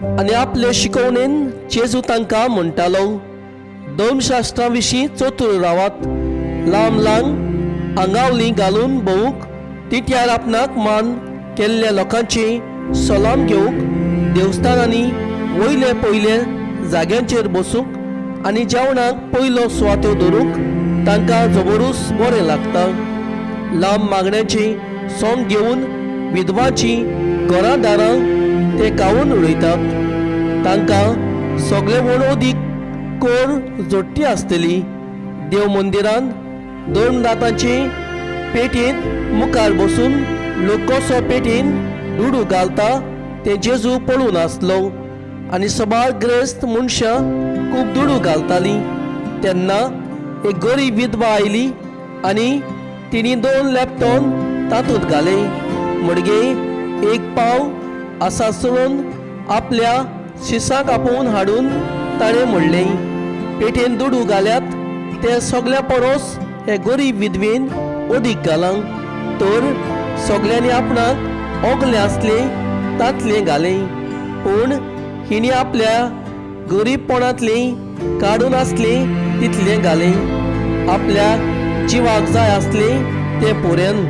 आनी आपले शिकवणेन जेजू तांकां म्हणटालो, धर्मशास्त्रा विशीं चतूर रावात. लांब लांब आंगावली घालून भोंवूंक, तिठ्यार आपणाक मान केल्ल्या लोकांची सलाम घेवंक, देवस्थानांनी वयले पयले जाग्यांचेर बसूंक आनी जेवणाक पयलो सुवात्यो धरूंक तांकां जबरूस बरें लागता. लांब मागण्याची सोंग घेवन विधवाची घरां दारां ते खावन उडयतात. तांकां सगळे व्हड अदीक कोर जोडटी आसतली. देव मंदिरान धर्मदातांचे पेटयेंत मुखार बसून लोक कसो पेटयेन दुडू घालता तें जेजू पळोवन आसलो आनी सबार ग्रेस्त मनशां खूब दुडू घालतालीं. तेन्ना एक गरीब विधवा आयली आनी तिणी 2 लॅपटॉन तातूंत घाले. मडगे एक पाव आसा चलोवन आपल्या शिसाक आपोवन हाडून ताणें म्हणलें, पेटेन दुडू घाल्यात ते सगल्या परस हे गरीब विधवेन अदीक घालां. तर सगल्यांनी आपणाक ओगलें आसलें तांतलें घालें, पूण हिणी आपल्या गरीबपणांतलें काडून आसलें तितलें घालें. आपल्या जिवाक जाय आसलें तें पुरेन.